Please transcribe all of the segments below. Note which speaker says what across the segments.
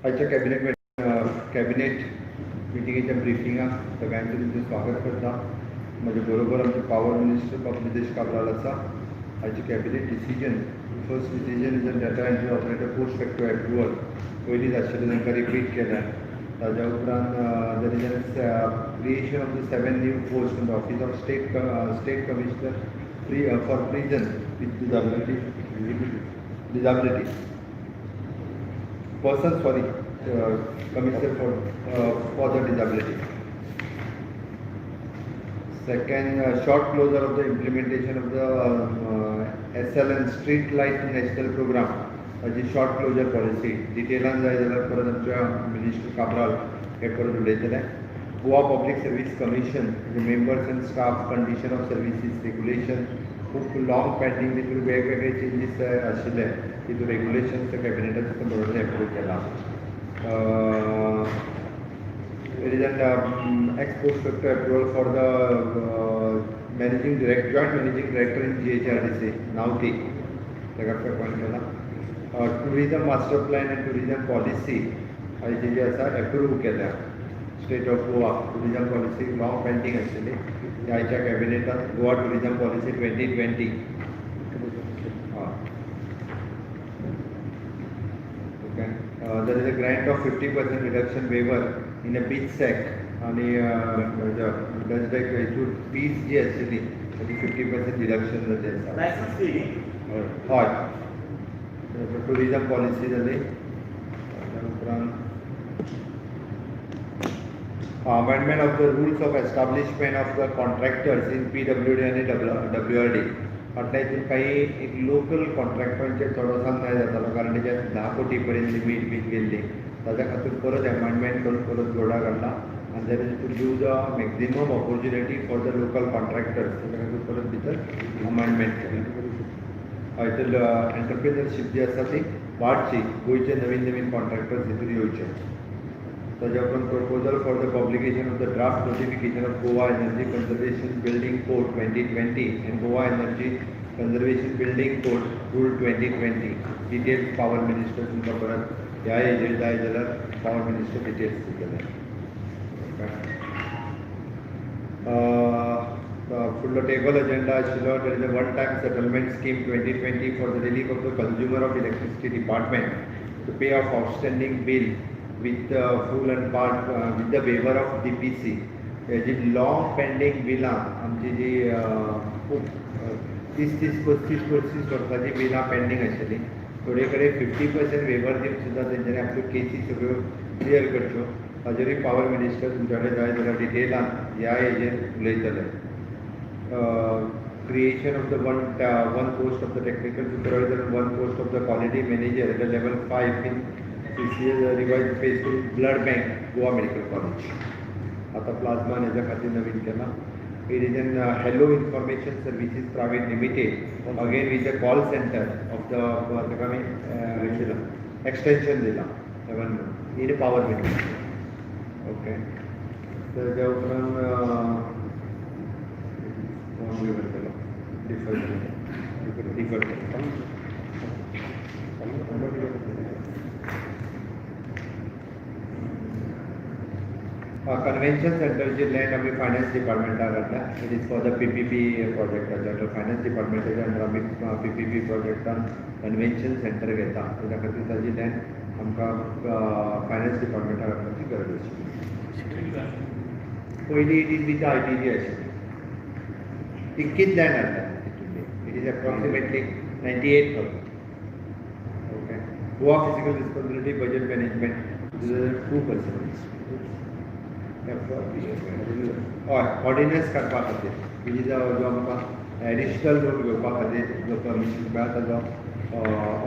Speaker 1: आयच्या cabinet cabinet मिटिंगेच्या ब्रिफिंगाक सगळ्यांचें तुमचें स्वागत करता. म्हजे बरोबर आमचे पावर मिनिस्टर बाब नितेश काब्राल आसा. आयचे cabinet decision, first decision is a data entry operator post facto approval. पयलींच आशिल्लें, तांकां रिपीट केलें. ताज्या उपरांत there is an creation of the seven new post in the office of state commissioner for prison with disability person, sorry, commissioner for the disability. Second, short closure of the implementation of the SLN Street Light National Program. ताजी short closure policy डिटेलान जाय जाल्यार परत आमच्या minister Cabral हे परत उलयतले. Goa public service commission members and staff condition of services regulation, खूब long pending, तितून वेगवेगळे चेंजीस आशिल्ले. तितून रेगुलेशन कॅबिनेटान बरोबर एप्रूव केला. It is an ex post facto approval for the managing direct joint managing director in GHRDC Navti, ताका appoint केला. Tourism master plan and tourism policy हाजी जी आसा एप्रूव केल्या. State of Goa tourism policy long pending आशिल्ली, ती आयच्या कॅबिनेटान Goa tourism policy 2020. हय. Okay. There is a grant of 50% reduction waiver in a beach sack आणि हितून फीज जी आशिल्ली ताची 50% डिडक्शन जाल्ली आसा.
Speaker 2: Licence fee.
Speaker 1: हय, टुरिजम पॉलिसी जाली. त्या उपरांत amendment of the rules of establishment of the contractors in PWD आनी WRD. फाटल्या हितून काही एक लोकल कॉन्ट्रॅक्टरांचेर थोडोसो अन्याय जातालो, कारण तेच्यात 10 कोटी पर्यंत लिमीट बीन गेल्ली. ताच्या खातीर परत एमेंडमेंट करून परत बोर्डा काडला आनी that is to give the maximum opportunity for the local contractors. ताच्या खातीर परत भितर अमेंडमेंट केलें. हय, तर एंटरप्रिनरशीप जी आसा ती वाडची, गोंयचे नवीन नवीन कॉन्ट्रॅक्टर्स हितून येवचे. ताच्या उपरांत proposal for the publication of the draft notification of Goa Energy Conservation Building Code 2020 and Goa Energy Conservation Building Code Rule 2020. Details power minister तुमकां परत ह्या हेजेर जाय जाल्यार पावर मिनिस्टर डिटेल्स दितले. फुडलो टेबल एजेंडा आशिल्लो, there is a one time settlement scheme 2020 for the relief of the consumer of electricity department to pay off outstanding bill with full and part with the waiver of DPC. Ji long pending बिलां आमची जी खूब 30 30 35 35 वर्सांची बिलां pending आशिल्ली, थोडे कडेन 50% waiver दिवन सुद्दां तेंच्यांनी आपल्यो केसी सगळ्यो क्लियर करच्यो. ताजेरूय पावर मिनिस्टर तुमच्या कडेन जाय जाल्यार डिटेलान ह्या हेजेर उलयतले. Creation of the one post of the technical supervisor and one post of the quality manager at the level 5 in CCS revised phase 2 blood bank, Goa Medical College. आता plasma हेच्या खातीर नवीन केला. It is an Hello Information Services Private Limited, again with the call center of the ताका आमी हें दिलां, extension दिलां seven in power minister. Okay, ताच्या उपरांत केलो, डिफर केलो, डिफर केलो. कन्व्हेन्शन सेंटरची लँड आमी फायनान्स डिपार्टमेंटाक घातल्या. It is for the PPP प्रोजेक्टाच्या under. Finance डिपार्टमेंटाच्या अंडर आमी पीपीपी प्रोजेक्टान कन्व्हेन्शन सेंटर घेता. तेच्या खातीर ताजी लँड आमकां फायनान्स डिपार्टमेंटाक घालपाची गरज आशिल्ली. पयलीं it is with ITG आशिल्ली. तितकीच लँड हाडल्या तितून. It is approximately 98,000. Okay. Goa Fiscal Responsibility Budget Management 2%. हय, ऑर्डिनन्स काडपा खातीर, which is जो आमकां एडिशनल लोन घेवपा खातीर जो परमिशन मेळटा, ताजो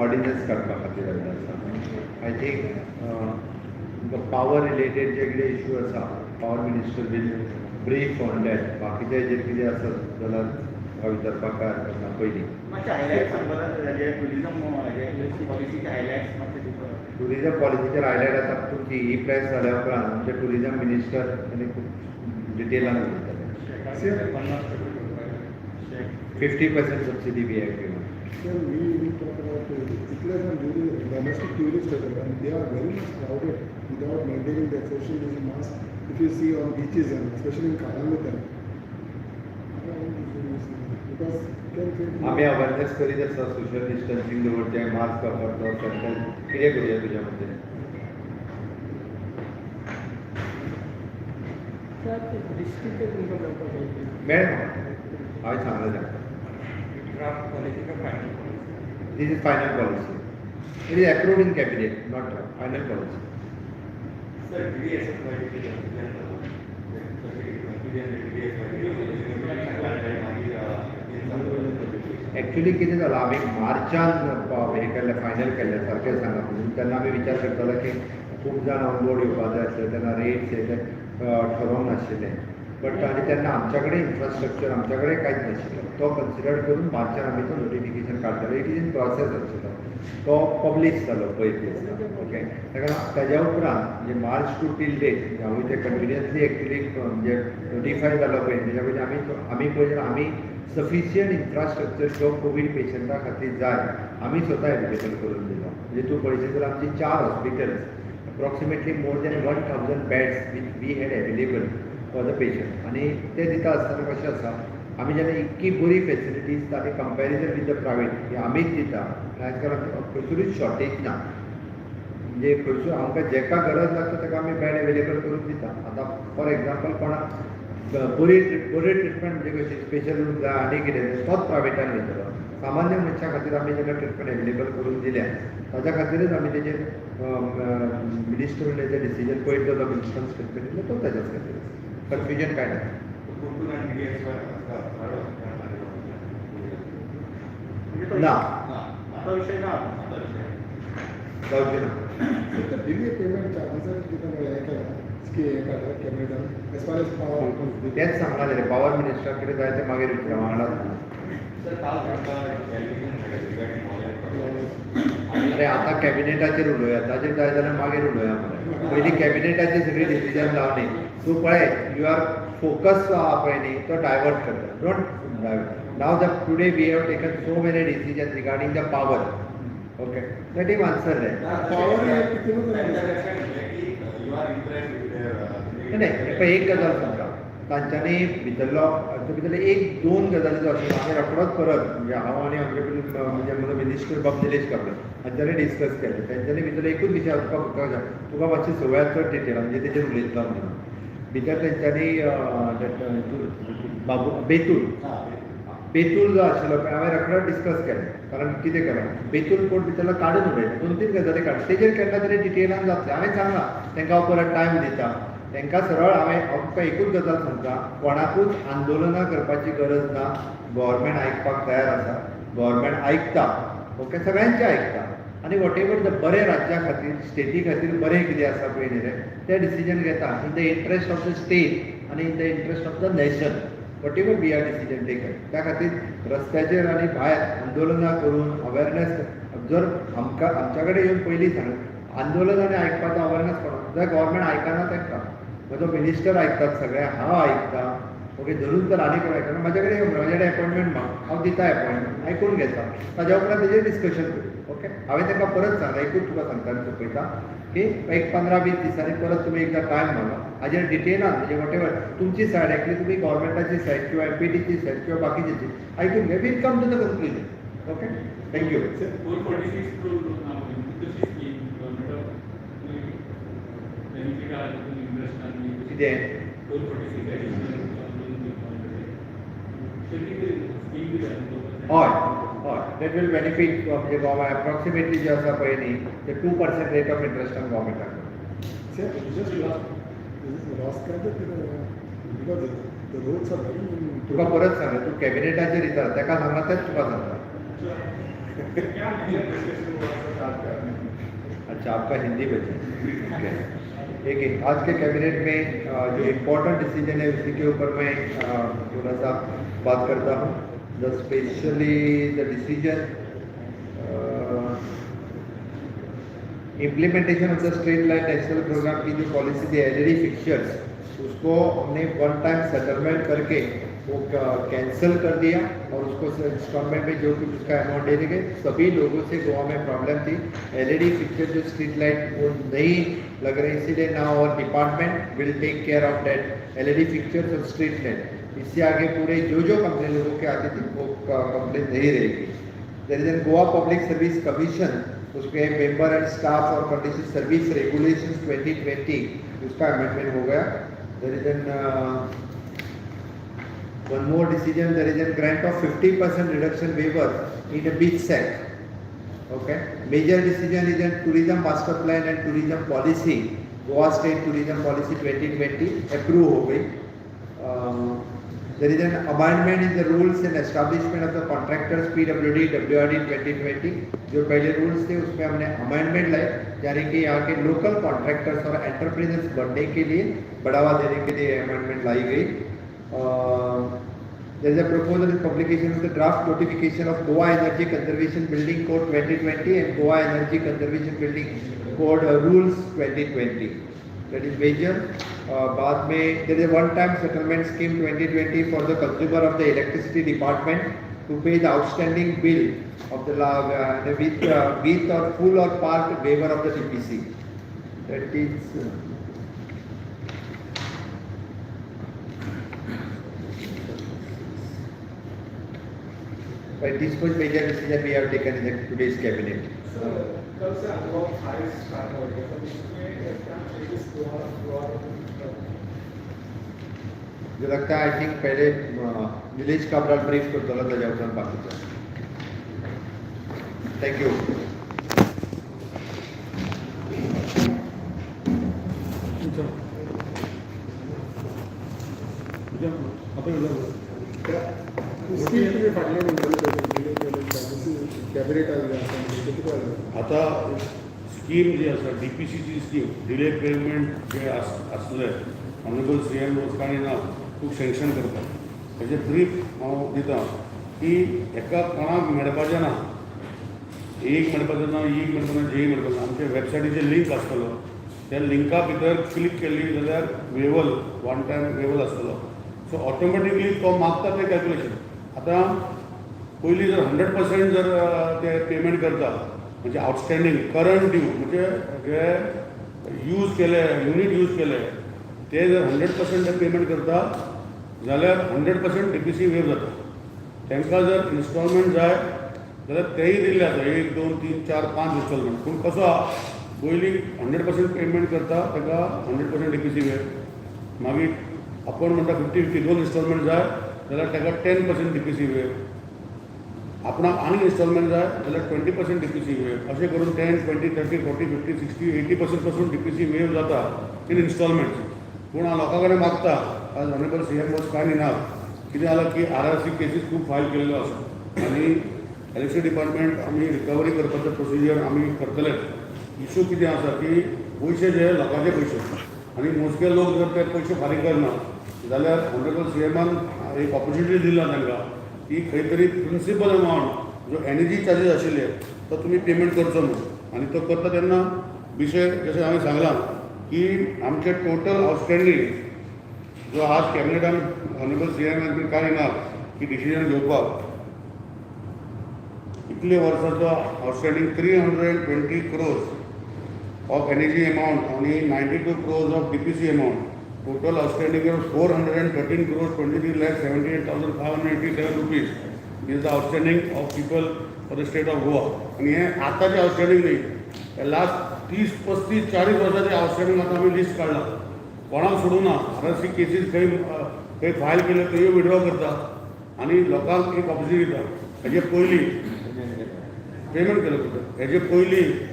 Speaker 1: ऑर्डिनन्स काडपा खातीर जाल्लो आसा. I think तुमकां पावर रिलेटेड जे कितें इशू आसा, power minister will brief on that. बाकीचे हेजेर कितें आसत जाल्यार म्हाका विचारपाक काय हरकत ना पयलीं.
Speaker 2: मातशे हायलायट्स सांगपाक, जे टुरिझम पॉलिसीचे हायलायट्स मातशे दिवपाक.
Speaker 1: टुरिझम पॉलिसीचेर हायलायट आतां तुमची ही प्रेस जाल्या उपरांत आमचे टुरिझम मिनिस्टर आनी खूब डिटेलान उलयतले.
Speaker 2: Cheque.
Speaker 1: 50% subsidy we have given.
Speaker 3: Sir, we talk about इतले जाण domestic tourist येतात and they are very much crowded without maintaining that social distance mask. If you see on beaches and especially in Calangute, because can create
Speaker 1: आमी awareness करीत आसा, social distancing दवरचें, mask वापरचो, sanitise. कितें करुया तुज्या मते?
Speaker 4: सर, ते डिस्ट्रिक्ट तुमकां मेळपाक जाय.
Speaker 1: मेळ्ळें म्हाका, हांवें सांगलें तांकां.
Speaker 2: ड्राफ्ट पॉलिसी का final policy?
Speaker 1: This is final policy. It is approved in cabinet, not final policy.
Speaker 2: Sir, DDSS मागीर मागीर.
Speaker 1: एक्चुली कितें जालां, आमी मार्चान हें केल्लें, फायनल केल्लें. सारकें सांगा म्हणून तेन्ना आमी विचार करताले की खूब जाण ऑन बोर्ड येवपा जाय आसले, तेन्ना रेट्स हे ते ठरोवंक नाशिल्ले. बट आनी तेन्ना आमच्या कडेन इन्फ्रास्ट्रक्चर आमच्या कडेन कांयच नाशिल्लो. तो कन्सिडर करून मार्चान आमी तो नोटिफिकेशन काडटलो. It is in process आशिल्लो, तो पब्लीश जालो पयर दिसा. ओके, ताका ताज्या उपरांत म्हणजे मार्च टू टील डेट हांवूय ते कंटिन्युअसली एक्चुली म्हणजे नोटिफाय जालो पळय, तेज्या पयलीं आमी पळय जाल्यार आमी सफिशियंट इन्फ्रास्ट्रक्चर जो कोवीड पेशंटा खातीर जाय, आमी स्वता एवेलेबल करून दिलो. म्हणजे तूं पळयशीत जाल्यार आमची चार hospitals, approximately more than 1000 beds which we had available for the patient. आनी ते दिता आसतना कशें आसा, आमी जेन्ना इतकी बरी फेसिलिटीज आनी कंपॅरिजन विथ the private ही आमीच दिता. आयज काल खंयसरूच शॉर्टेज ना. म्हणजे खंयसर आमकां जेका गरज लागता ताका आमी बेड एवेलेबल करून दिता. आतां फॉर एग्जाम्पल, कोणाक बरी बरी ट्रिटमेंट म्हणजे कशी स्पेशल रूम जाय आनी कितें जाय, तोच प्रायवेटान वयतलो. सामान्य मनशा खातीर आमी ताका ट्रिटमेंट एवेलेबल करून दिल्या. ताच्या खातीरच आमी तेजेर मिनिस्टर तेजें डिसिजन पयर जो मिनिस्टरान स्टेटमेंट दिलो तो ताच्याच खातीर. कन्फ्युजन काय ना.
Speaker 2: कुटून आनी डीडीएसवाय.
Speaker 1: ना.
Speaker 2: तो विषय ना, तो विषय
Speaker 1: जावचें ना.
Speaker 3: सर, डिले पेमेंट चार्जीस कितें हें केलां, हें काडलां कॅबिनेटान एज फार एज पावर?
Speaker 1: तेंच सांगलां रे, पावर मिनिस्टरा कडेन जाय ते मागीर विचारा, वांगडा.
Speaker 2: सर, काल तुमकां रिगार्डिंग.
Speaker 1: अरे, आतां कॅबिनेटाचेर उलोवया. ताचेर जाय जाल्यार मागीर उलोवया मरे. पयलीं कॅबिनेटाचे सगळी डिसिजन जावनी. तूं पळय, you are focus पळय न्ही, तो डायवर्ट करता. Don't divert now. The today we have taken so many decision regarding the power. Okay, let him answer that.
Speaker 3: Power किती?
Speaker 2: You are impress.
Speaker 1: नाही, पण एक गजाल सांगता, तांच्यांनी भितरलो भितरले एक दोन गजाली जो आशिल्लो, आमी रोखडोच परत म्हणजे हांव आनी आमचे म्हणजे म्हजो मिनिस्टर बाब निलेश काब्रा हांच्यांनी डिस्कस केलें. तेंच्यांनी भितर एकूच विशय तुका फक्त, तुका मातशी सवय चड डिटेल म्हणजे तेजेर उलयतलो म्हणून. भितर तेंच्यांनी बाबू बेतूल, बेतूल जो आशिल्लो पळय, हांवें रोखडोच डिस्कस केलें. कारण कितें केलां, बेतूल पोर्ट भितरलो काडून उडयलें. दोन तीन गजाली काड, तेजेर केन्ना तरी डिटेलान जातलें. हांवें सांगलां तांकां, हांव परत टायम दिता तांकां. सरळ हांवें तुका एकूच गजाल सांगता, कोणाकूच आंदोलनां करपाची गरज ना. गव्हर्मेंट आयकपाक तयार आसा, गव्हर्मेंट आयकता. ओके, सगळ्यांचें आयकता आनी what ever the बरें राज्या खातीर, स्टेटी खातीर बरें कितें आसा पळय न्ही रे, तें डिसिजन घेता in the interest of the state आनी in the interest of the nation, whatever we are decision taken. त्या खातीर रस्त्याचेर आनी भायर आंदोलनां करून अवेरनेस जर आमकां आमच्या कडेन येवन पयलीं सांग, आंदोलन आनी आयकपाचो अवेरनेस कोणाक जर गव्हर्मेंट आयकना तांकां. म्हजो मिनिस्टर आयकतात सगळे, हांव आयकता. ओके, धरून तर आनी कोण आयकना. म्हाज्या कडेन येवन म्हाजे कडेन एपॉयंटमेंट माग, हांव दिता एपॉयंटमेंट, आयकून घेता, ताज्या उपरांत तेजेर डिस्कशन करूं. ओके, हांवें तांकां परत सांगलां, एकूच तुका सांगता आनी सोंपयता की एक 15-20 दिसांनी परत तुमी एकदां टायम मागा. हाजेर डिटेलान म्हणजे what ever तुमची सायड आयकली, तुमी गव्हर्मेंटाची सायड किंवा एमपीटीची सायड किंवा बाकीची आयकून घे. We'll come to the conclusion. Okay, thank you.
Speaker 5: 446 crore loan कशी स्कीम गव्हर्मेंटाक बेनिफीट आहा तितून इंट्रस्ट आनी
Speaker 1: कितें?
Speaker 5: 446 एडिशनल लोन कितें स्कीम कितें आहा?
Speaker 1: हय हय, that will benefit म्हणजे गोवा एप्रॉक्सिमेटली जे आसा पळय न्ही, ते 2% रेट ऑफ इंट्रस्टान गव्हर्मेंटाक.
Speaker 3: Sir, just last, रस्त्याचे because the roads are very
Speaker 1: तुका परत सांगलें, तूं कॅबिनेटाचेर विचार ताका, सांगला तेंच तुका सांगता.
Speaker 2: क्या मेजर डिस्कशन हुआ सर आज कैबिनेट में?
Speaker 1: अच्छा, आपका हिंदी बचे. ओके, एक एक आज के कैबिनेट में जो इम्पोर्टेंट डिसीजन है, उसी के ऊपर मैं थोड़ा सा बात करता हूँ. The specially the decision, implementation of the Street Light National Programme की जो पॉलिसी थी, एलईडी फिक्चर्स, उसको हमने वन टाइम सेटलमेंट करके वो कैंसिल कर दिया और उसको इंस्टॉलमेंट में जो कुछ उसका अमाउंट दे देंगे। सभी लोगों से गोवा में प्रॉब्लम थी, एलईडी पिक्चर जो स्ट्रीट लाइट वो नहीं लग रही, इसीलिए now our department will take care of that LED pictures Aur street light. इससे आगे पूरे जो जो कंप्लेन लोगों के आती थी वो कंप्लेन नहीं रहेगी। There is an Goa Public Service Commission, उसमें member and staff Aur condition service regulation 2020, उसका अमेंडमेंट हो Gaya. There is an one more decision, there is a grant of 50% reduction waiver in a beach sack. Okay, major decision is a tourism master plan and tourism policy, Goa State Tourism Policy 2020 approve हो गई। There is an amendment in the rules and establishment of the contractors PWD WRD 2020। जो पहले rules थे उसमें हमने amendment लाए, यानी कि यहाँ के लोकल कॉन्ट्रैक्टर्स और एंटरप्रेन्योर्स बढ़ने के लिए, बढ़ावा देने के लिए अमेंडमेंट लाई गई। There is a proposal in publication of the draft notification of Goa Energy Conservation Building Code 2020 and Goa Energy Conservation Building Code Rules 2020. That is major. बाद में there is a one-time settlement scheme 2020 for the consumer of the electricity department to pay the outstanding bill of the with or full or part waiver of the DPC. That is. By this much major decision we have taken in the today's cabinet.
Speaker 6: Sir, कल से unlock 5 start हो गया, तो इसमें क्या changes Goa Goa
Speaker 1: जो लगता है, I think पहले Nilesh Cabral brief करतलो, ताज्या उपरांत बाकीचे। Thank you.
Speaker 3: Scheme तुम्ही फाटल्यान म्हणटले कॅबिनेट आसली आसा कितें जालें?
Speaker 7: आता स्कीम जी आसा डीपीसीची स्कीम, डिले पेमेंट जे आसले, ऑनरेबल सीएम कांय ना खूब सँक्शन करता। हेजे ब्रीफ हांव दिता की हेका कोणाक मेळपाचें ना, एक मेळपाचें ना, एक मेळपाचें ना, जेई मेळपाचें ना। आमच्या वेबसायटीचेर लिंक आसतलो, त्या लिंका भितर क्लिक केली जाल्यार वेवल, वन टायम वेवल आसतलो। सो ऑटोमॅटिकली तो मागता तें कॅल्क्युलेशन। आतां पयलीं जर 100% जर ते पेमेंट करता, म्हणजे आउटस्टँडींग करंट ड्यू, म्हणजे जे यूज केले, युनीट यूज केले, ते जर 100% ते पेमेंट करता जाल्यार 100% डीपीसी वेव जाता। तांकां जर इन्स्टॉलमेंट जाय जाल्यार तेय दिल्ले आसा, 1 2 3 4 5 इन्स्टॉलमेंट। पूण कसो आहा, पयलीं 100% पेमेंट करता ताका 100% डीपीसी वेव, मागीर आपण म्हणटा 50-50 दोन इन्स्टॉलमेंट जाय जाल्यार ताका 10% डीपीसी वेव, आपणाक आनी इन्स्टॉलमेंट जाय जाल्यार 20% डीपीसी वेव, अशें करून 10 20 30 40 50 60 80% पासून डीपीसी वेव जाता इन इन्स्टॉलमेंट्स। पूण हांव लोकां कडेन मागता, आज ऑनरेबल सीएम वॉज कांय न्ही, कितें जालां की आरआरसी केसीस खूब फायल केल्ल्यो आसा आनी इलेक्ट्रिसिटी डिपार्टमेंट आमी रिकवरी करपाचो प्रोसिजर आमी करतले। इशू कितें आसा की पयशे जे लोकांचे पयशे आनी मोजके लोक जर ते पयशे फारीक करना जाल्यार ऑनरेबल सीएमान एक ऑपॉर्च्युनिटी दिला तांकां की खंय तरी प्रिंसिपल अमावंट जो एनर्जी चार्जीस आशिल्ले तो तुमी पेमेंट करचो म्हणून। आनी तो करता तेन्ना विशय जशें हांवें सांगलां की आमचे टोटल आउटस्टँडींग जो आज कॅबिनेटान ऑनरेबल सीएम कांय ना की डिसिजन घेवपाक इतले वर्साचो outstanding 320 crores of energy amount आनी 92 crores of DPC amount, total outstanding 413 crores 23,78,587 rupees is the outstanding of people for the state of Goa। आनी हें आतांचें आउटस्टँडींग न्ही, हे लास्ट 30 35 40 वर्साचें आउटस्टँडींग आतां आमी लिस्ट काडलां। कोणाक सोडूं ना, आरआरसी केसीस खंय खंय फायल केल्यो थंय विड्रॉ करता आनी लोकांक एक ऑपॉर्च्युनिटी दिता। हेजे पयलीं पेमेंट केलें पळय,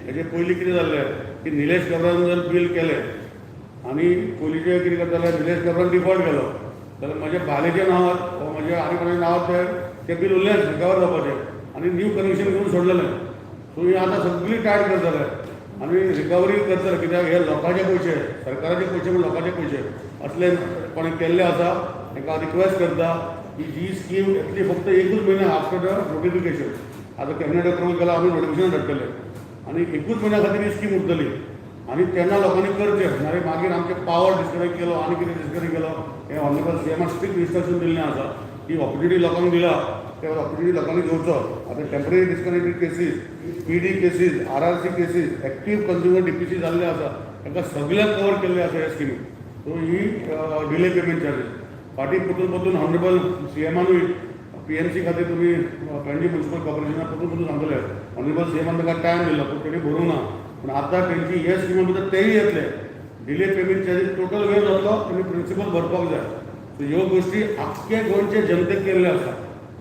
Speaker 7: हेजे पयलीं कितें जाल्लें की निलेश काब्रान जर बील केलें आनी पयलींचें कितें करताले, निलेश काब्रान डिफॉल्ट केलो जाल्यार म्हज्या बायलेच्या नांवार वा म्हज्या आनी कोणाच्या नांवार ते बील उरलेंच, रिकवर जावपाचें आनी न्यू कनेक्शन करून सोडलेलें। सो ही आतां सगळी टायट करतले आनी रिकवरी करतले, कित्याक हे लोकांचे पयशे, सरकाराचे पयशे म्हण लोकांचे पयशे असले कोणें केल्ले आसा तांकां रिक्वेस्ट करता की जी स्कीम येतली फक्त एकूच म्हयने आफ्टर the notification. आतां कॅबिनेट अप्रुवल केला, आमी नोटिफिकेशन धाडटले आनी एकूच म्हयन्या खातीर ही स्कीम उरतली। आनी तेन्ना लोकांनी करचें. नाल्यार मागीर आमचें पावर डिस्कनेक्ट केलो आनी कितें डिस्कनेक्ट केलो, हें ऑनरेबल सीएमान स्ट्रिक्ट इन्स्ट्रक्शन दिल्लें आसा की ऑपॉर्च्युनिटी लोकांक दिला ते ऑपॉर्च्युनिटी लोकांनी घेवचो. आतां temporary disconnected cases, PD cases, RRC cases, active consumer DPC जाल्ले आसा, तांकां सगळ्यांक कवर केल्ले आसा ह्या स्किमीन. सो ही डिले पेमेंट चार्जीस फाटीं परतून परतून ऑनरेबल सीएमानूय पीएमसी खातीर तुमी पणजी म्युन्सिपल कॉर्पोरेशनाक परतून परतून सांगतले. ऑनरेबल सीएमान ताका टायम दिलो, पूण तेणी भरूंक ना. पूण आतां तेंची हे स्किमा भितर तेय येतले. Delay payment charges total wave जातलो, तेणी प्रिन्सिपल भरपाक जाय. सो ह्यो गोश्टी आख्खे गोंयचे जनतेक केल्ले आसा.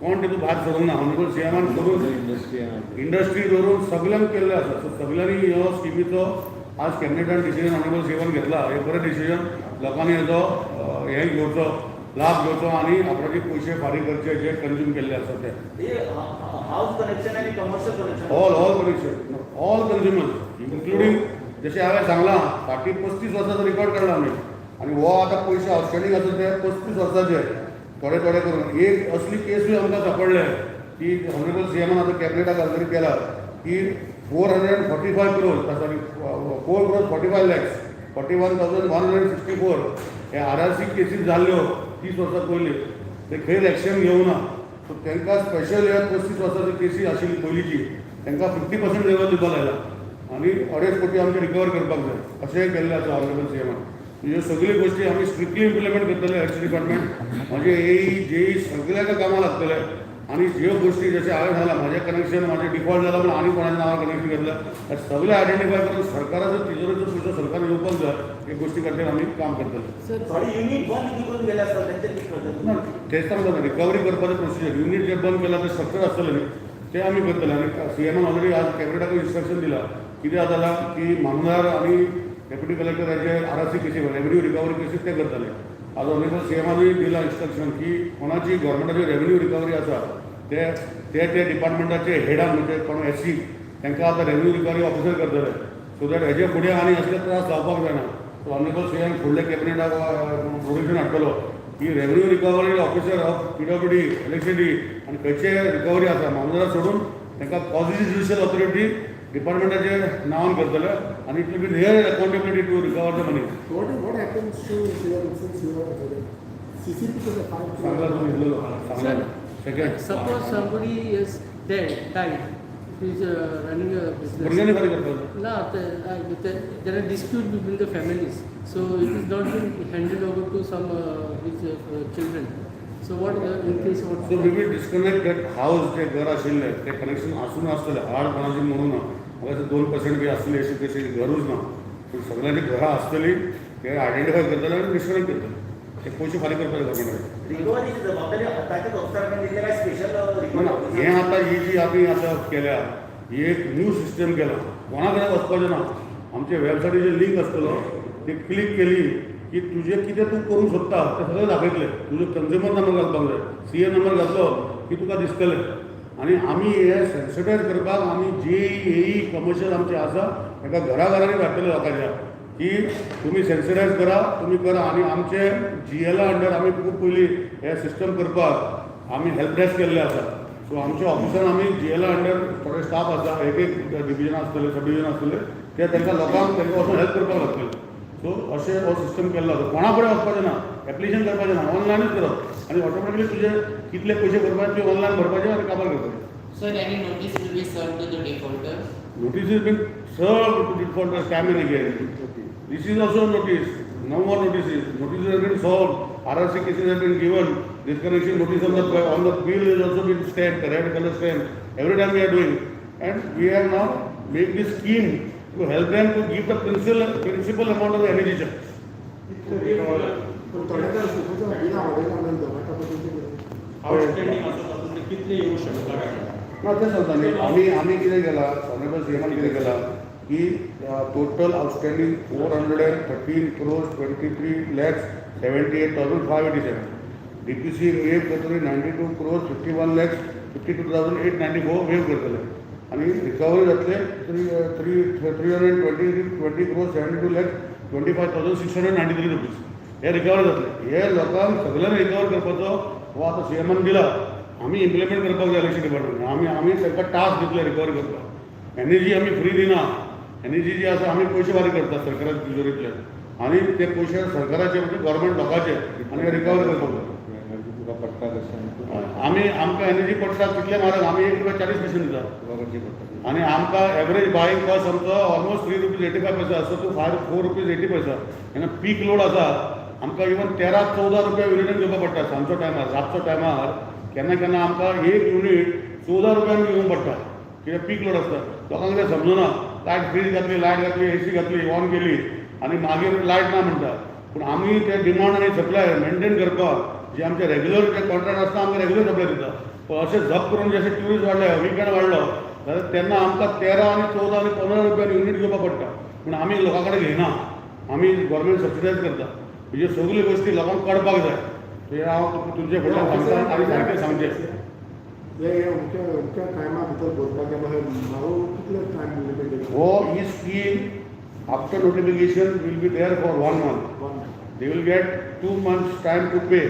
Speaker 7: कोण तितून भायर सरूंक ना. ऑनरेबल सीएमान करून इंडस्ट्री धरून सगल्यांक केल्ले आसा. सो सगल्यांनी ह्यो स्किमीचो आज कॅबिनेटान डिसिजन ऑनरेबल सीएमान घेतला, हे बरें डिसिजन. लोकांनी हेजो हे घेवचो, लाभ घेवचो आनी आपणाचे पयशे फारीक करचे जे कंज्यूम केल्ले आसा ते.
Speaker 2: हे हाऊस कनेक्शन आणि commercial connection?
Speaker 7: All connection, all consumers, including जशें हांवें सांगलां, फाटीं 35 वर्साचो रिकॉर्ड काडला आमी आनी हो आतां पयशे आउटस्टँडींग आसा ते 35 वर्साचे थोडे थोडे करून. एक असली केसूय आमकां सापडले की ऑनरेबल सीएमान आतां कॅबिनेटाक ऑलरेडी केला की 445 crore, sorry, 4 crore 45 lakhs 41,164 हे आरआरसी केसीस जाल्ल्यो 30 वर्सां पयलीं, ते खंयच एक्शन घेवना. सो तांकां स्पेशल ह्या 35 वर्साची केसी आशिल्ली पयलींची, तांकां 50% लेवल दिवपाक लायला आनी 2.5 कोटी आमचे रिकवर करपाक जाय अशें केल्लें आसा ऑनरेबल सीएमान. ह्यो सगळ्यो गोश्टी आमी स्ट्रिक्टली इम्प्लिमेंट करतले. हेल्थ डिपार्टमेंट म्हणजे एई, जेई सगळ्यांक कामां लागतले. आनी ह्यो गोश्टी जशें हांवें सांगलां, म्हाजें कनेक्शन म्हाजें डिफॉल्ट जालां पूण आनी कोणाच्या नांवार कनेक्शन घेतलें, हें सगळें आयडेंटिफाय करून सरकाराचो तिजोरेचो पयसो सरकार येवपाक जाय, हे गोश्टी खातीर आमी काम करतले.
Speaker 4: सर.
Speaker 2: थोडे युनिट बंद करून गेले असतात, त्यांचे कितें करतात?
Speaker 7: ना, तेच सांगता, रिकवरी करपाचें प्रोसिजर, युनीट जे बंद केलां तें स्ट्रक्चर आसतलें न्ही, तें आमी करतले. आनी सीएमान ऑलरेडी आज कॅबिनेटाक इन्स्ट्रक्शन दिलां. कितें जालां की मामलेदार आनी डेप्युटी कलेक्टर हाजे आरआरसी केसी, रेव्हेन्यू रिकवरी केसीस ते करतले. आज ऑनरेबल सीएमानूय दिलां इन्स्ट्रक्शन की कोणाची गव्हर्मेंटाची रेव्हेन्यू रिकवरी आसा ते ते ते डिपार्टमेंटाचे हेडान, म्हणजे कोण एससी, तांकां आतां रेव्हेन्यू रिकवरी ऑफिसर करतले, सो that हेजे फुडें आनी असले त्रास जावपाक जायना. सो ऑनरेबल सीएम फुडल्या कॅबिनेटाक प्रोविजन हाडटलो की revenue recovery officer of PWD, electricity आनी खंयचे रिकवरी आसा मामलेदार सोडून, तांकां क्वाझी ज्युडिशियल ऑथॉरिटी डिपार्टमेंटाचे नांवान करतले आनी it will be their accountability to recover the money.
Speaker 3: What happens to your, since you are CCP to the five?
Speaker 7: सांगला तुम्ही इतलो सांगला. Second.
Speaker 4: Suppose somebody is dead, died, he is running a business.
Speaker 7: भुरग्यांनी फारीक करपाचो.
Speaker 4: No, there are dispute between the families, so it is not been handed over to some his children. So what in case what?
Speaker 7: So we will disconnect that house. जे घर आशिल्लें ते connection आसून आसतलें, हाड कोणाची म्हणून ना. म्हाका दिसता 2% बी आसतली अशी कशी घरूच ना, पूण सगळ्यांची घरां आसतली, ते आयडेंटिफाय करतले आनी डिस्कनेक्ट करतले, ते पयशे फारीक करपाचे गव्हर्मेंटाक.
Speaker 2: रिकव्हरीची जबाबदारी आताच्याच ऑफिसरांनी दिली काय स्पेशल?
Speaker 7: ना, हें आतां ही जी आमी आतां केल्या, ही एक न्यू सिस्टम केला. कोणा कडेन वचपाचें ना. आमचे वेबसायटीचेर लिंक आसतलो, ती क्लिक केली की तुजें कितें तूं करूंक सोदता तें सगळें दाखयतलें. तुजो कंज्युमर नंबर घालपाक जाय. सी एन नंबर घातलो की तुका दिसतलें. आनी आमी हे सेन्सिटायज करपाक आमी जे एई, कमर्शियल आमचे आसा, ताका घरा घरांनी धाडटले लोकांच्या की तुमी सेन्सिटायज करा, तुमी करा. आनी आमचे जी एला अंडर आमी खूब पयलीं हे सिस्टम करपाक आमी हेल्प डेस्क केल्ले आसा. सो आमच्या ऑफिसान आमी जी एला अंडर थोडे स्टाफ आसा, एक एक डिविजन आसतले, सब डिविजन आसतले, ते तांकां लोकांक तांकां वचून हेल्प करपाक लागतले. सो अशें हो सिस्टम केल्लो आसा. कोणा कडेन वचपाचें ना, एप्लिकेशन करपाचें ना, ऑनलायनूच करप आनी ऑटोमॅटिकली तुजे कितले पयशे भरपाचे ते ऑनलायन भरपाचे आनी काबार करपाचे.
Speaker 8: Sir, any notice will be served to the defaulters?
Speaker 7: Notice has been served to defaulters time and again. This is also a notice. No more notices. Notices have been served. RRC cases have been given. Disconnection notice on the bill is also been stamped, red color stamp. Every time we are doing. And we have now made this scheme to help them to give the principal amount of the energy charge.
Speaker 3: पण थोड्या बिलां वाडयला म्हणून दवरता पळय तें.
Speaker 5: Outstanding आसा तातूंत ते कितले येऊ शकता काय?
Speaker 7: ना, तें सांगता न्ही. आमी कितें केलां, ऑनरेबल सीएमान कितें केलां की total outstanding 413 crores 23 lakhs 78,587. DPC waive करतली 92 crores 51 lakhs 52,894 waive करतले आनी रिकवरी जातले 320 crores 72 lakhs 25,693 rupees. हे रिकवर जातले. हे लोकांक सगळ्यांनी रिकवर करपाचो हो आतां सीएमान दिला. आमी इम्प्लिमेंट करपाक जाय इलेक्ट्रिसिटी डिपार्टमेंट. आमी तांकां टास्क दितले रिकवर करपाक. एनर्जी आमी फ्री दिना. एनईजी जी आसा, आमी पयशे फारीक करता सरकाराच्या तिजोरींतल्यान आनी ते पयशे सरकाराचे, म्हणजे गव्हर्मेंट लोकांचे, आनी रिकवर करपाक जाय.
Speaker 1: तुका पडटा कशें?
Speaker 7: आमी आमकां एनर्जी पडटा तितले म्हारग, आमी 1 रुपया 40 पयशे दिता.
Speaker 1: तुका खंयची पडटा?
Speaker 7: आनी आमकां एवरेज बायींग कॉस्ट आमचो almost ₹3.85 आसा टू 5 4 रुपीज 80 पैसा. तेन्ना पीक लोड आसा, आमकां इवन 13-14 रुपया युनिटान घेवपा पडटा सांजचो टायमार, रातचो टायमार. केन्ना केन्ना आमकां एक युनीट 14 रुपयान घेवंक पडटा, कित्याक पीक लोड आसता. लोकांक तें समजना. लायट फ्रीज घातली, लायट घातली, एसी घातली, ऑन केली आनी मागीर लायट ना म्हणटा. पूण आमी ते डिमांड आनी सप्लाय मेंटेन करपाक जे आमचे रेगुलर जे कॉन्ट्रॅक्ट आसता, आमकां रेगुलर सप्लाय दिता. पण अशें झप करून जशें ट्युरिस्ट वाडले, विकॅन्ड वाडलो जाल्यार तेन्ना आमकां 13 आनी 14 आनी 15 रुपयान युनीट घेवपाक पडटा. पूण आमी लोकां कडेन घेयना, आमी गव्हर्मेंट सबसिडायज करता. म्हणजे सगल्यो गोश्टी लोकांक कळपाक जाय. ते हांव तुमचे फुडल्यान सांगता आनी सारकें सांगचें.
Speaker 3: हे हे अमक्या अमक्या टायमा भितर भरपाक जाय, हांव कितले टायम लिमिट?
Speaker 7: हो, ही scheme after notification will be there for one month. They will get 2 months time to pay,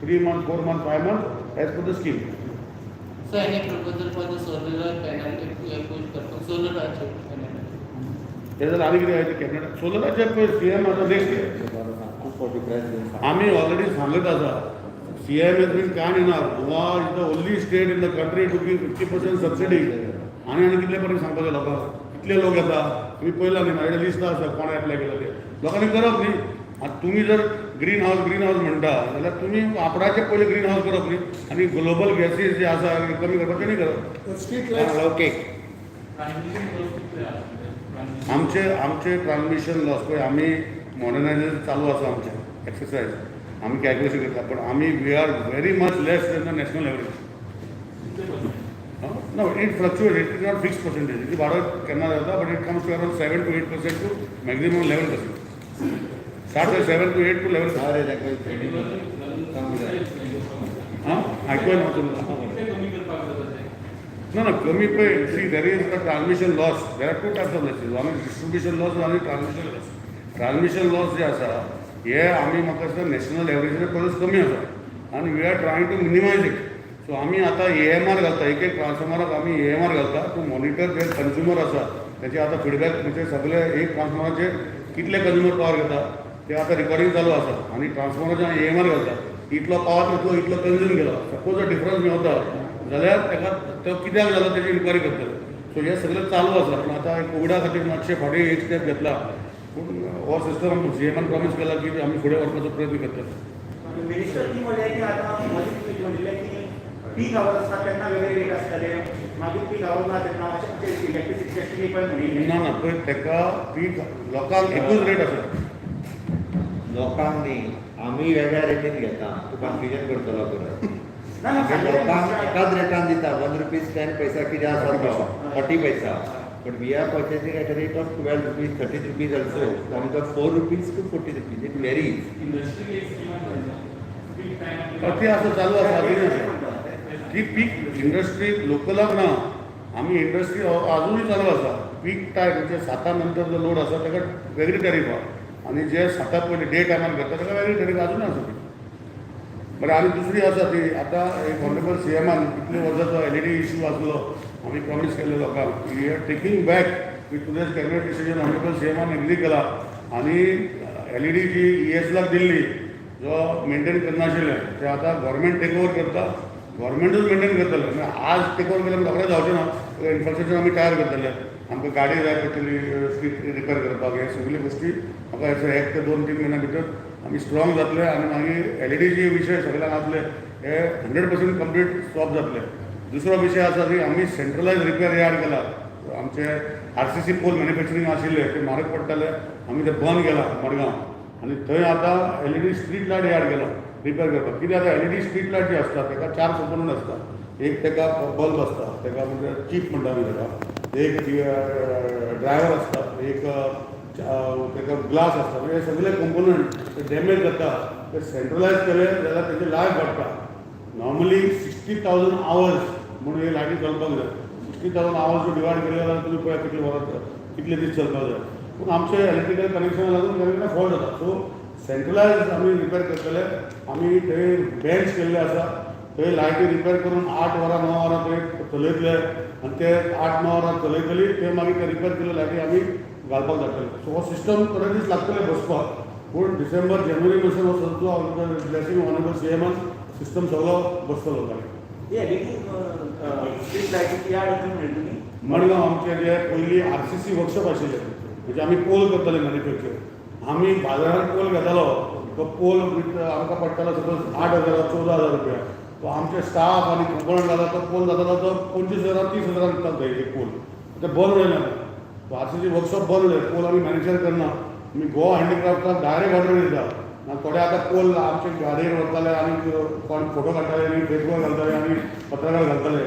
Speaker 7: 3 months, 4 months, 5 months as per the scheme.
Speaker 8: So any proposal for the solar panel, if we push करतो solar panel?
Speaker 7: ते जर आनी कितें आहा cabinet सोलराचेर पळय, CM आतां next
Speaker 1: खूब फावटी प्रेस घेवन.
Speaker 7: आमी ऑलरेडी सांगत आसा. CM has been kind enough. Goa is the only state in the country to give 50% subsidy. आनी आनी कितले पर्यंत सांगपाचें लोकांक? कितले लोक येता तुमी पळयला न्ही? म्हाजे लिस्ट आसा कोण एप्लाय केला ते. लोकांनी करप न्ही. आतां तुमी जर ग्रीन हावस, ग्रीन हावस म्हणटा जाल्यार तुमी आपणाचे पयलीं ग्रीन हावस करप न्ही आनी ग्लोबल गॅसीस जे आसा कमी करपाचें न्ही करप.
Speaker 3: Street light.
Speaker 1: Okay.
Speaker 5: Transmission loss कितले आसले?
Speaker 7: आमचे ट्रान्समिशन लॉस पळय, आमी मॉडर्नायझेशन चालू आसा आमचें एक्सरसायज, आमी कॅल्क्युलेशन करता, पण आमी we are very much less than the national average.
Speaker 5: कितले percent?
Speaker 7: No, it fluctuate, it is not fix percentage. ती वाडत केन्ना जाता, but it comes to around 7 to 8% to maximum 11%. Start 7 to 8 to 11.
Speaker 1: अरे, तांकां सांगू जाय.
Speaker 7: हां, आयकून ना तुमकां.
Speaker 5: कितले कमी करपाक जाता ते?
Speaker 7: ना ना, कमी पळय, see, there is a transmission loss. There are two types of losses: one is distribution loss आनी ट्रान्समिशन लॉस. ट्रान्समिशन लॉस जे आसा हे आमी म्हाका दिसता नॅशनल एवरेजीच्या परस कमी आसा आनी we are trying to minimize it. So आमी आतां एएमआर घालता, एक एक ट्रान्सफॉर्मराक आमी एएमआर घालता टू मॉनिटर जे कंज्युमर आसा तेचे. आतां फिडबॅक म्हणजे सगळे एक ट्रान्सफॉर्मराचेर कितले कंज्युमर पावर घेता ते आतां रिकॉर्डिंग चालू आसा. आनी ट्रान्सफॉर्मराचेर आमी एएमआर घालता, इतलो पावर घेतलो, इतलो कंज्यूम केलो. सपोज जर डिफरन्स मेवता जाल्यार ताका तो कित्याक जालो तेजी इन्क्वायरी करतले. सो हें सगळें चालू आसा. पूण आतां कोविडा खातीर मातशें फाटीं एक स्टेप घेतला, पूण हो सिस्टम सीएमान प्रॉमीस केला की आमी फुडें व्हरपाचो प्रयत्न करतले.
Speaker 2: मिनिस्टर ती म्हणलें की आतां मदीं म्हणिल्लें की पीक our आसता तेन्ना वेगळे रेट आसतले, मागीर पीक our ना तेन्ना, अशें इलेक्ट्रिसिटी पळय म्हणिल्लें.
Speaker 7: ना ना, पळय, ताका पीक लोकांक एकूच रेट आसा.
Speaker 1: लोकांक न्ही, आमी वेगळ्या रेटीन घेता. तूं कन्फ्युजन करतलो परत.
Speaker 2: ना ना.
Speaker 1: आमी लोकांक एकाच रेटान दिता, 1 रुपीज 10 पैसा कितें आसा तो, 40 पैसा, but we are purchasing at a rate of ₹12, ₹13 also. आमी तो ₹4 to ₹40, it varies.
Speaker 5: Industry एक स्किमान पीक टायम.
Speaker 7: ती आसा, चालू आसा, अजूनय आसा ती. पीक इंडस्ट्री लोकलाक ना, आमी इंडस्ट्री अजुनूय चालू आसा. पीक टायम म्हणजे साता नंतर जो लोड आसा ताका वेगळी टॅरीफ आहा आनी जे साता पयलीं डे टायमान करता ताका वेगळी टॅरीफ अजूनय आसा ती. बरें, आनी दुसरी आसा ती आतां एक ऑनरेबल सीएमान कितले वर्साचो एलईडी इशू आसलो, आमी प्रॉमीस केल्ले लोकांक, we are taking back with today's cabinet decision. Honourable सीएमान agree केला आनी एलईडी जी ईएसएलाक दिल्ली, जो मेंटेन करनाशिल्ले, ते आतां गव्हर्मेंट टेक ओवर करता, गव्हर्मेंटूच मेंटेन करतले. म्हणजे आज टेक ओवर केल्यार रोखडें जावचें ना. इन्फ्रास्ट्रक्चर आमी तयार करतले. आमकां गाडी जाय पडटली स्ट्रीट रिपेर करपाक. हे सगळे गोश्टी म्हाका दिसता 1 ते 2-3 म्हयन्या भितर आमी स्ट्रॉंग जातले आनी मागीर एलईडीचे विशय सगळ्यांक आसले हे 100% कंप्लीट स्टॉप जातले. दुसरो विशय आसा की आमी सेंट्रलायज रिपेर यार्ड केला. आमचे आरसीसी पोल मॅन्युफॅक्चरींग आशिल्ले ते म्हारग पडटाले, आमी ते बंद केला मडगांव आनी थंय आतां एलईडी स्ट्रीट लायट यार्ड केला रिपेर करपाक. कित्याक आतां एलईडी स्ट्रीट लायट जे आसता ताका चार कंपोनंट आसता. एक ताका बल्ब आसता, ताका म्हणजे चीप म्हणटा आमी ताका, एक ड्रायव्हर आसता, एक ताका ग्लास आसता. म्हणजे हे सगळे कंपोनंट डॅमेज जाता, ते सेंट्रलायज केले जाल्यार तेजी लायफ वाडटा. नॉर्मली 60,000 आवर्स म्हणून हे लायटी चलपाक जाय. 60,000 आवर्स डिवायड केले जाल्यार तुमी पळय कितले वरां, कितले दीस चलपाक जाय. पूण आमचे इलेक्ट्रिकल कनेक्शना लागून केन्ना केन्ना फॉल्ट जाता. सो सेंट्रलायज आमी रिपेर करतले. आमी थंय बेंच केल्ले आसा. थंय लायटी रिपेर करून 8 वरां 9 वरां थंय चलयतले आनी ते 8-9 वरां चलयतली, ते मागीर ते रिपेर केल्ले लायटी आमी घालपाक धाडटले. सो हो सिस्टम थोडे दीस लागतले बसपाक, पूण डिसेंबर जानेवारी पासून हो सगळो ब्लेसिंग ऑनरेबल सीएमान सिस्टम सगळो बसतलो मागीर.
Speaker 2: ही एलईडी स्ट्रीट लायटीची यार्ड खंय मेळ्ळी तुमी?
Speaker 7: मडगांव आमचे जे पयलीं आरसीसी वर्कशॉप आशिल्ले, म्हणजे आमी पोल करताले मॅन्युफॅक्चर. आमी बाजारात पोल घेतालो, तो पोल आमकां पडटालो सपोज 8,000, 14,000 रुपया. तो आमचे स्टाफ आनी कंपोनंट घाला, तो पोल जातालो तो 25,000, 30,000 विकतात थंय एक पोल. ते बंद जायना, तो आरसीसी वर्कशॉप बंद जालें. पोल आमी मॅन्युफॅक्चर करना, आमी गोवा हँडीक्राफ्टाक डायरेक्ट ऑर्डर दिता. आनी थोडे आतां पोल आमचे गाडयेर वताले आनी कोण फोटो काडटाले आनी फेसबुकार घालताले आनी पत्रकार घालताले,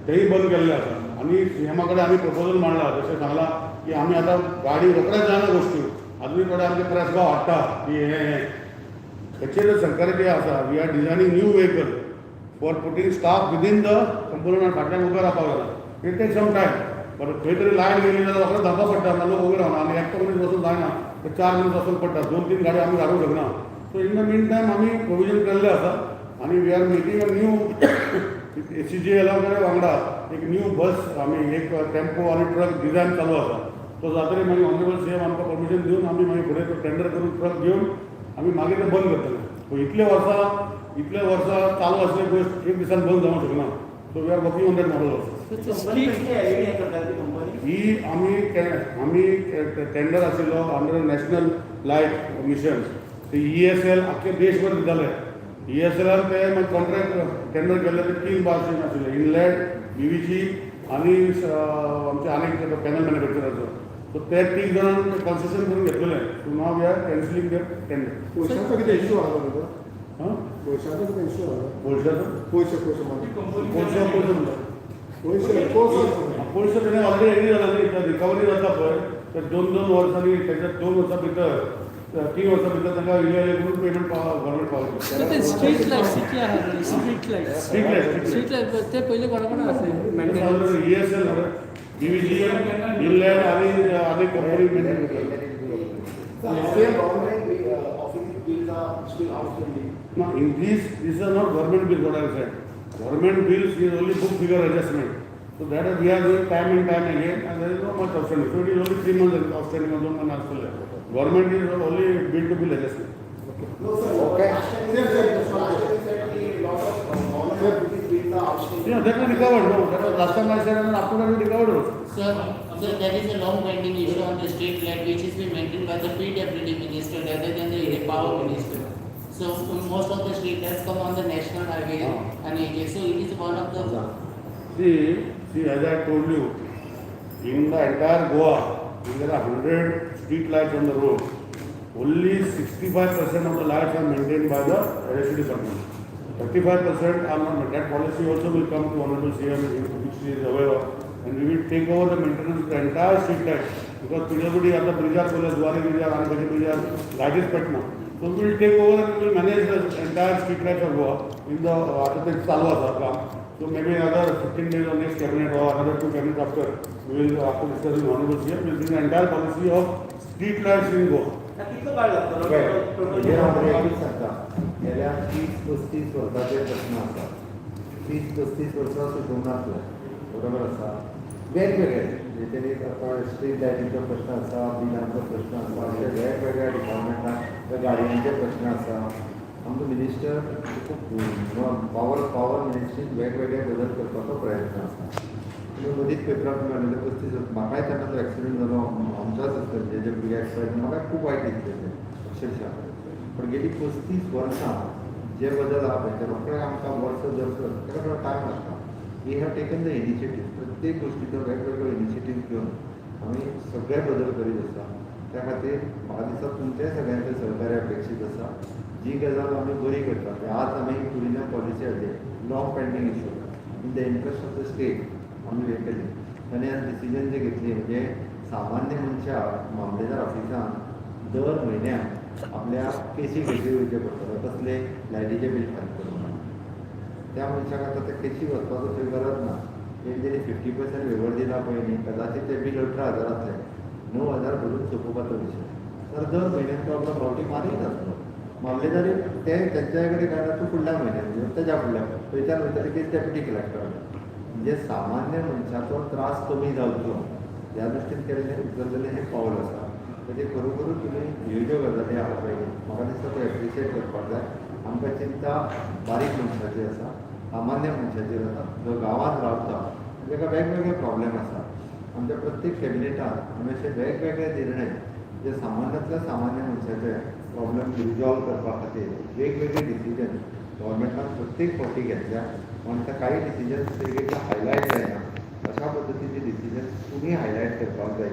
Speaker 7: तेय बंद केल्ले आसा. आनी सीएमा कडेन आमी प्रपोजल मांडला, जशें सांगलां की आमी आतां गाडी रोखडेच जायना गोश्टी. अजूनय थोडे आमचे प्रेस गांव हाडटा की हें हें हेचेर सरकारी जे आसा, we are designing new vehicle for putting staff within the component आनी फाटल्यान उबे रावपाक जाता. It take some time, but खंय तरी लायट गेली जाल्यार रोखडेच धांवपाक पडटा ना, लोक उबे रावना आनी एकटो मनीस बसून जायना, ते चार मनीस वचूंक पडटा. दोन तीन गाडयो आमी धाडूंक शकना. So in the mean time आमी प्रोविजन केल्लें आसा आनी we are making a new एसीजीएला कडेन वांगडा एक न्यू बस, आमी एक टेम्पो आनी ट्रक डिझायन चालू आसा. तो जातरी मागीर ऑनरेबल सीएम आमकां परमिशन दिवन आमी मागीर फुडें तो टेंडर करून ट्रक घेवन आमी मागीर ते बंद करतले. पूण इतले वर्सां चालू आसले गोश्ट एक दिसान बंद जावंक शकना. So we are working on that model also.
Speaker 4: So
Speaker 2: company
Speaker 4: street
Speaker 2: खंयची एलईडी हें करता ती कंपनी?
Speaker 7: ही आमी टेंडर आशिल्लो अंडर नॅशनल लायट मिशन. ते ईएसएल आख्खे देशभर दिताले. ईएसएलान ते मागीर कॉन्ट्रॅक्ट टेंडर केल्ले, ते तीन भाशेन आशिल्ले, इनलँड, बीव्हीजी आनी आमचे आनीक पॅनल मॅन्युफॅक्चराचो. सो ते तीग जाणांक कन्सेशन करून घेतलेले. So now we are cancelling the tender.
Speaker 3: पयशांचो कितें इश्यू आसा तुका?
Speaker 7: हां.
Speaker 3: पयशांचो कितें इश्यू आसा?
Speaker 7: पयशाचो?
Speaker 3: पयशे, पयशे मागीर.
Speaker 7: पयशे, पयशे म्हणटा?
Speaker 3: पयशे कोसो.
Speaker 7: पयशे तेणे ऑलरेडी एग्री जाला न्ही. रिकवरी जाता पळय, तर दोन दोन वर्सांनी, तेच्या 2 वर्सां भितर, 3 वर्सां भितर तांकां इल्ले इल्ले करून पेमेंट गव्हर्मेंट पावतले.
Speaker 4: So ते स्ट्रीट लायट सिटी आहा, street light.
Speaker 7: Street light.
Speaker 4: Street light ते पयले कोणा कोणा आसले मेंटेनन्स?
Speaker 7: ईएसएल, बीव्हीजी, इनलँड आनी आनी कंपनी मेंटेन करतले.
Speaker 2: Same government office bills are still outstanding.
Speaker 7: No, in these are not government bills, what I have said. Government bills is only book figure adjustment. So that is we are doing time and time again, and there is no much outstanding. So it is only 3 months outstanding or 2 months outstanding. Government is only bill to bill adjustment.
Speaker 2: No, sir.
Speaker 1: Okay.
Speaker 2: Last time you said, last time you said ki lot of government office bills are outstanding.
Speaker 7: Yeah, that we recovered. No, that was last time I said, and after that we recovered also.
Speaker 8: Sir, there is a long pending issue on the street light which is being maintained by the PWD minister rather than the power minister. So most of the street lights come on the national highway
Speaker 7: Ah.
Speaker 8: and AJ. So it is one of the
Speaker 7: See, as I told you, in the entire Goa, if there are 100 street lights on the road, only 65% of the lights are maintained by the electricity department. 35% are not. That policy also will come to Honorable CM, which he is aware of, and we will take over the maintenance of the entire street lights. Because PWD आता ब्रिजार पळयल्या, जुवारी ब्रिजार आनी खंयच्या ब्रिजार लायटीच पेटना. So we will take over and we will manage the entire street lights of Goa in the आता ते चालू आसा काम. So maybe another 15 days or next cabinet or another two cabinets after, we will, after discussing Honorable CM, we will bring the entire policy of street lights in Goa.
Speaker 2: कितलो काळ लागतलो?
Speaker 1: म्हणजे हांव एकूच सांगता, गेल्या 30-35 वर्साचे प्रश्न आसा. 30-35 वर्सां सुटूंक नासले, बरोबर आसा. वेगवेगळे म्हणजे तेणी आतां स्ट्रीट लायटीचो प्रश्न आसा, बिलांचो प्रश्न आसा, अशे वेगवेगळ्या डिपार्टमेंटाक गाडयांचे प्रश्न आसा. आमचो मिनिस्टर खूब पावर मिनिस्ट्रीन वेगवेगळे बदल करपाचो प्रयत्न आसा. तुमी मदींच पेपरार मेळिल्ले, 35, म्हाकाय तेन्ना तो एक्सिडंट जालो आमच्याच जे जे भुरगे एक्सपायर, म्हाका खूब वायट दिसलें तें अक्षरशः. पण गेली 35 वर्सां जे बदल आहा पळय, ते रोखडे आमकां वर्स जर ताका थोडो टायम लागता. We have taken the initiative. प्रत्येक गोश्टीचो वेगवेगळो इनिशिएटीव घेवन आमी सगळे बदल करीत आसा. त्या खातीर म्हाका दिसता, तुमचें सगळ्यांचें सहकार्य अपेक्षीत आसा. जी गजाल आमी बरी करता, आज आमी टुरिजम पॉलिसी हाडली, long pending issue, in the interest of the state आमी हें केलें. आनी आज डिसिजन जे घेतली, म्हणजे सामान्य मनशाक मामलेदार ऑफिसान दर म्हयन्याक आपल्या केसी घेतली वयचें पडटलें, कसले लायटीचें बील फारीक करूंक. त्या मनशाक आतां ते केसी वचपाचो थंय गरज ना. एक जरी 50% वेवर दिला पळय न्ही, कदाचित तें बील 18,000 आसलें, 9,000 भरून सोंपोवपाचो विशय. तर दर म्हयन्याक तो आपलो फावटी मारीत आसलो. मामलेदारी ते तेंच्या कडेन काडटा, तूं फुडल्या म्हयन्यान, तेज्या फुडल्या, थंयच्यान वयतले की डेप्युटी कलेक्टर. म्हणजे सामान्य मनशाचो त्रास कमी जावचो ह्या दृश्टीन केल्लें उचललेलें हें पावल आसा. तेजें खरोखरूच तुमी ह्यो ज्यो गजाली आहा पळय, म्हाका दिसता त्यो एप्रिशिएट करपाक जाय. आमकां चिंता बारीक मनशाची आसा, सामान्य मनशाचेर आसा, जो गांवांत रावता, ताका वेगवेगळे प्रॉब्लेम आसा. आमच्या प्रत्येक कॅबिनेटान आमी अशे वेगवेगळे निर्णय जे सामान्यांतल्या सामान्य मनशाचे प्रॉब्लेम रिजॉल्व करपा खातीर वेगवेगळे डिसिजन गव्हर्मेंटान प्रत्येक फावटी घेतल्या. पूण आतां काही डिसिजन्स वेगवेगळे हायलायट जायना. अशा पद्दतीचे डिसिजन्स तुमी हायलायट करपाक जाय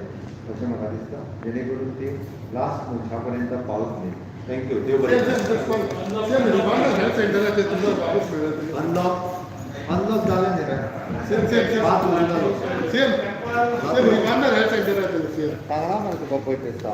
Speaker 1: अशें म्हाका दिसता, जेणे करून ती लास्ट मनशा पर्यंत पावतली. Thank you, देव बरें.
Speaker 3: हेल्थ सेंटराचेर तुमकां वापस मेळत.
Speaker 1: अनलॉक अनलॉक जालें न्ही रे?
Speaker 3: Same same.
Speaker 1: पांच वरां जालो.
Speaker 3: सेम सेम, रिबांदर हेल्थ सेंटराचेर सेम.
Speaker 1: सांगला मरे तुका पयर दिसता.